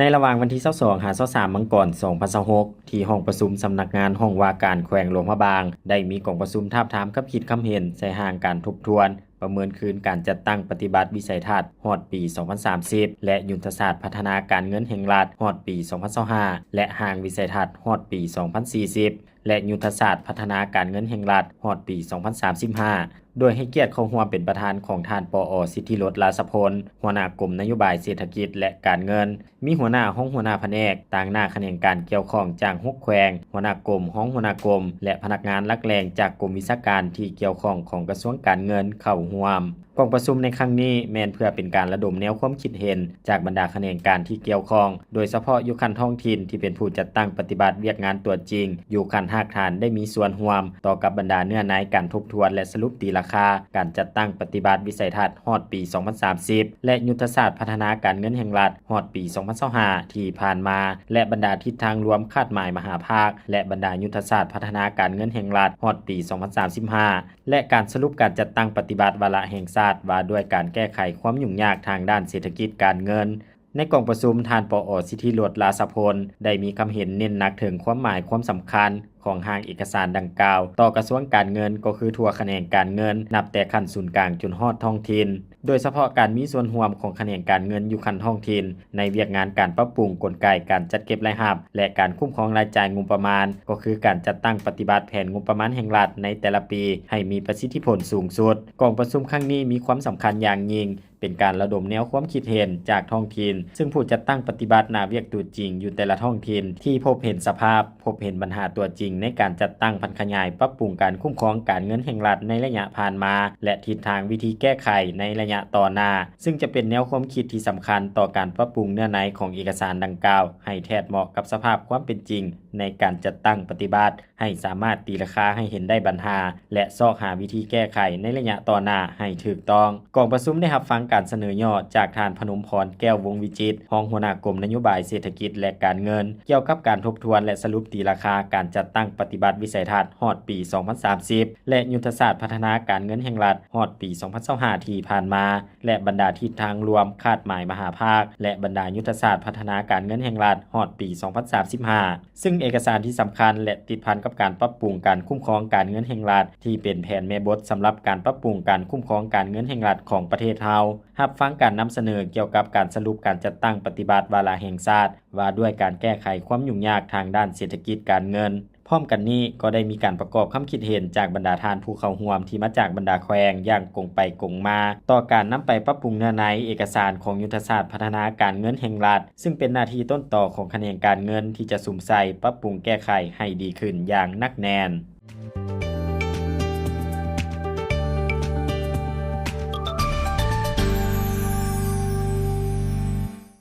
ໃນລະຫວ່າງວັນທີຊາວສອງ ຫາ ຊາວສາມ ມັງກອນ ສອງພັນຊາວຫົກ ທີ່ຫ້ອງປະຊຸມສຳນັກງານຫ້ອງວ່າການແຂວງຫຼວງພະບາງ ໄດ້ມີກອງປະຊຸມທາບທາມຄຳຄິດຄຳເຫັນໃສ່ຮ່າງການທົບທວນ ປະເມີນຄືນການຈັດຕັ້ງປະຕິບັດວິໄສທັດຮອດປີສອງພັນສາມສິບ ແລະ ຍຸດທະສາດພັດທະນາການເງິນແຫ່ງລັດຮອດປີສອງພັນຊາວຫ້າ ແລະ ຮ່າງວິໄສທັດຮອດປີສອງພັນສີ່ສິບ ແລະ ຍຸດທະສາດພັດທະນາການເງິນແຫ່ງລັດຮອດປີສອງພັນສາມສິບຫ້າ ໂດຍໃຫ້ກຽດເຂົ້າຮ່ວມເປັນປະທານຂອງທ່ານ ປອ ສິດທິລົດ ລາຊະພົນ ຫົວໜ້າກົມນະໂຍບາຍເສດຖະກິດ ແລະ ການເງິນ, ມີຫົວໜ້າ, ຮອງຫົວໜ້າພະແນກ, ຕາງໜ້າຂະແໜງການກ່ຽວຂ້ອງຈາກຫົກແຂວງ, ຫົວໜ້າກົມ, ຮອງຫົວໜ້າກົມ ແລະ ພະນັກງານຫຼັກແຫຼ່ງຈາກກົມວິຊາການທີ່ກ່ຽວຂ້ອງຂອງກະຊວງການເງິນເຂົ້າຮ່ວມ. ກອງປະຊຸມໃນຄັ້ງນີ້ແມ່ນເພື່ອເປັນການລະດົມແນວຄວາມຄິດເຫັນຈາກບັນດາຂະແໜງການທີ່ກ່ຽວຂ້ອງ, ໂດຍສະເພາະຢູ່ຂັ້ນທ້ອງຖິ່ນທີ່ເປັນຜູ້ຈັດຕັ້ງປະຕິບັດວຽກງານຕົວຈິງ ຢູ່ຂັ້ນຮາກຖານໄດ້ມີສ່ວນຮ່ວມຕໍ່ກັບບັນດາເນື້ອໃນການທົບທວນ ແລະ ສະຫຼຸບຕີລາຄາການຈັດຕັ້ງປະຕິບັດວິໄສທັດຮອດປີສອງພັນສາມສິບ ແລະ ຍຸດທະສາດພັດທະນາການເງິນແຫ່ງລັດຮອດປີສອງພັນຊາວຫ້າທີ່ຜ່ານມາ ແລະ ບັນດາທິດທາງລວມຄາດໝາຍມະຫາພາກ ແລະ ບັນດາຍຸດທະສາດພັດທະນາການເງິນແຫ່ງລັດຮອດປີສອງພັນສາມສິບຫ້າ ແລະ ການສະຫຼຸບການຈັດຕັ້ງປະຕິບັດວາລະແຫ່ງຊາດວ່າດ້ວຍການແກ້ໄຂຄວາມຫຍຸ້ງຍາກທາງດ້ານເສດຖະກິດການເງິນ. ໃນກອງປະຊຸມ, ທ່ານ ປອ ສິດທິລົດ ລາຊະພົນ ໄດ້ມີຄຳເຫັນເນັ້ນໜັກເຖິງຄວາມໝາຍຄວາມສຳຄັນຂອງຮ່າງເອກະສານດັ່ງກ່າວຕໍ່ກະຊວງການເງິນ ກໍຄືທົ່ວຂະແໜງການເງິນ ນັບແຕ່ຂັ້ນສູນກາງຈົນຮອດທ້ອງຖິ່ນ, ໂດຍສະເພາະການມີສ່ວນຮ່ວມຂອງຂະແໜງການເງິນຢູ່ຂັ້ນທ້ອງຖິ່ນ ໃນວຽກງານການປັບປຸງກົນໄກການຈັດເກັບລາຍຮັບ ແລະ ການຄຸ້ມຄອງລາຍຈ່າຍງົບປະມານ, ກໍຄືການຈັດຕັ້ງປະຕິບັດແຜນງົບປະມານແຫ່ງລັດໃນແຕ່ລະປີໃຫ້ມີປະສິດທິຜົນສູງສຸດ. ກອງປະຊຸມຄັ້ງນີ້ມີຄວາມສຳຄັນຢ່າງຍິ່ງ ເປັນການລະດົມແນວຄວາມຄິດເຫັນຈາກທ້ອງຖິ່ນ, ຊຶ່ງຜູ້ຈັດຕັ້ງປະຕິບັດໜ້າວຽກຕົວຈິງຢູ່ແຕ່ລະທ້ອງຖິ່ນທີ່ພົບເຫັນສະພາບ, ພົບເຫັນບັນຫາຕົວຈິງໃນການຈັດຕັ້ງຜັນຂະຫຍາຍປັບປຸງການຄຸ້ມຄອງການເງິນແຫ່ງລັດໃນໄລຍະຜ່ານມາ ແລະ ທິດທາງວິທີແກ້ໄຂໃນໄລຍະຕໍ່ໜ້າ, ຊຶ່ງຈະເປັນແນວຄວາມຄິດທີ່ສຳຄັນຕໍ່ການປັບປຸງເນື້ອໃນຂອງເອກະສານດັ່ງກ່າວ ໃຫ້ແທດເໝາະກັບສະພາບຄວາມເປັນຈິງໃນການຈັດຕັ້ງປະຕິບັດ. ໃຫ້ສາມາດຕີລາຄາໃຫ້ເຫັນໄດ້ບັນຫາ ແລະ ຊອກຫາວິທີແກ້ໄຂໃນໄລຍະຕໍ່ໜ້າໃຫ້ຖືກຕ້ອງ. ກອງປະຊຸມໄດ້ຮັບຟັງການສະເໜີຫຍໍ້ຈາກທ່ານ ພະນົມພອນ ແກ້ວວົງວິຈິດ ຮອງຫົວໜ້າກົມນະໂຍບາຍເສດຖະກິດ ແລະ ການເງິນ ກ່ຽວກັບການທົບທວນ ແລະ ສະຫຼຸບຕີລາຄາການຈັດຕັ້ງປະຕິບັດວິໄສທັດຮອດປີສອງພັນສາມສິບ ແລະ ຍຸດທະສາດພັດທະນາການເງິນແຫ່ງລັດຮອດປີສອງພັນຊາວຫ້າທີ່ຜ່ານມາ ແລະ ບັນດາທິດທາງລວມຄາດໝາຍມະຫາພາກ ແລະ ບັນດາຍຸດທະສາດພັດທະນາການເງິນແຫ່ງລັດຮອດປີສອງພັນສາມສິບຫ້າ ຊຶ່ງເອກະສານທີ່ສຳຄັນ ແລະ ຕິດພັນກັບການປັບປຸງການຄຸ້ມຄອງການເງິນແຫ່ງລັດ ທີ່ເປັນແຜນແມ່ບົດສຳລັບການປັບປຸງການຄຸ້ມຄອງການເງິນແຫ່ງລັດຂອງປະເທດເຮົາ, ຮັບຟັງການນຳສະເໜີກ່ຽວກັບການສະຫຼຸບການຈັດຕັ້ງປະຕິບັດວາລະແຫ່ງຊາດ ວ່າດ້ວຍການແກ້ໄຂຄວາມຫຍຸ້ງຍາກທາງດ້ານເສດຖະກິດການເງິນ. ພ້ອມກັນນີ້ກໍໄດ້ມີການປະກອບຄຳຄິດເຫັນຈາກບັນດາທ່ານຜູ້ເຂົ້າຮ່ວມທີ່ມາຈາກບັນດາແຂວງຢ່າງກົງໄປກົງມາ ຕໍ່ການນຳໄປປັບປຸງເນື້ອໃນເອກະສານຂອງຍຸດທະສາດພັດທະນາການເງິນແຫ່ງລັດ, ຊຶ່ງເປັນໜ້າທີ່ຕົ້ນຕໍຂອງຂະແໜງການເງິນທີ່ຈະສຸມໃສ່ປັບປຸງແກ້ໄຂໃຫ້ດີຂຶ້ນຢ່າງໜັກແໜ້ນ.